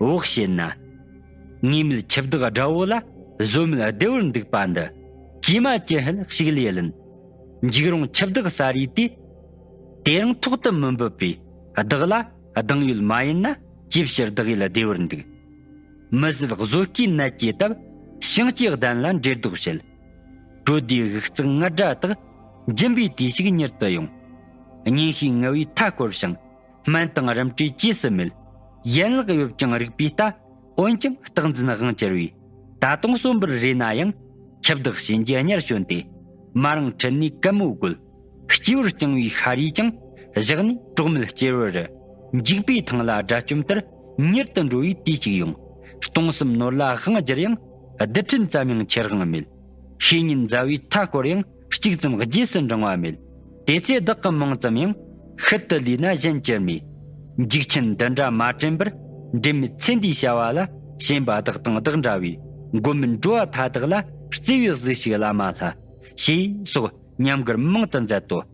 བག་བྱེད་ན། ངེས་མེད་འཆི་བདག་དགྲ་བོ་ལ། བཟོད་མེད་བདེ་བར་འདུག་པ་འདི། ཀྱེ་མ་ཀྱི་ཧལ་ཞིག་ལས་ལན། འཇིགས་རུང་འཆི་བདག་ས་རིས་དེ། དེ་རིང་ཐོག་ཏུ་མི་འབབ་པས། བདག་ལ་སྡང་ཡུལ་མ་ཡིན་ན། ཅིའི་ཕྱིར་བདག་ཡུལ་བདེ་བར་འདུག་མི་བཟད་བཟོད་དཀའི་ནད་ཀྱིས་བཏབ། བྱིང་སྐྱེ་གདན་ལ་འདྲེ་སྡོག་བྱེད། གྲོ་དེའི་དབུགས་བརྩེགས་ངར་སྒྲ་དག་རྒྱུན་པའི་དུས་ཤིག་མྱུར་དུ་ཡོང་། གཉེན་བཤེས་ངུ་བའི་མཐའ་བསྐོར་ཞིང་། སྨན་དང་རིམ་གྲོའི་རྗེས་སུ་མེད། ཡན་ལག་ཡོད་ཀྱང་རིག་པའི་རྟ། འོན་ཀྱང་རྟག་འཛིན་དབང་གྱུར་བས། ད་དུང་གསོན་པོར་རེ་ན་ཡང་། འཆི་བདག་གཤིན་རྗེ་གཉེར་བྱོན་ཏེ། མ་རངས་ཁྲིད་ནས་གད་མོ་དགོད། སྐྱེ་བོར་བཅིངས་པའི་ཤ་རུས་ཀྱང་། བཞག་ནས་གྲོགས་མེད་སྐྱེ་བོ་རུ། འཇིགས་པའི་ཐང་ལ་དགྲ་བཅོམ་ལྟར། མྱུར་དུ་འགྲོ་བའི་དུས་གཅིག་ཡོང་། སྟོང་གསུམ་ནོར་ལ་དབང་བསྒྱུར་ཡང་། རྡུལ་ཕྲན་ཙམ་ཡང་ཁྱེར་དབང་མེད། ཤེས་ཉིད་མཛའ་བའི་མཐའ་བསྐོར་ཡང་། གཅིག་ཙམ་རྗེས་སུ་འབྲང་བ་མེད། དེ་ཚེ་བདག་གི་མིང་ཙམ་ཡང་། ཤུལ་དུ་ལུས་ན་གཞན་ཅི་སྨོས། འཇིགས་ཆེན་འདི་འདྲ་མ་དྲན་པར། འབྲེལ་མེད་ཚེ་འདིའི་བྱ་བ་ལ། ཞེན་པ་བདག་དང་བདག་འདྲ་བའི། མགོན་མེད་འགྲོ་བ་མཐའ་དག་ལ། བརྩེ་བའི་གཟུགས་ཤིག་བླ་མ་ལྷ། ཞེས་སོགས་ཉམས་མགུར་མང་དུ་མཛད་དོ།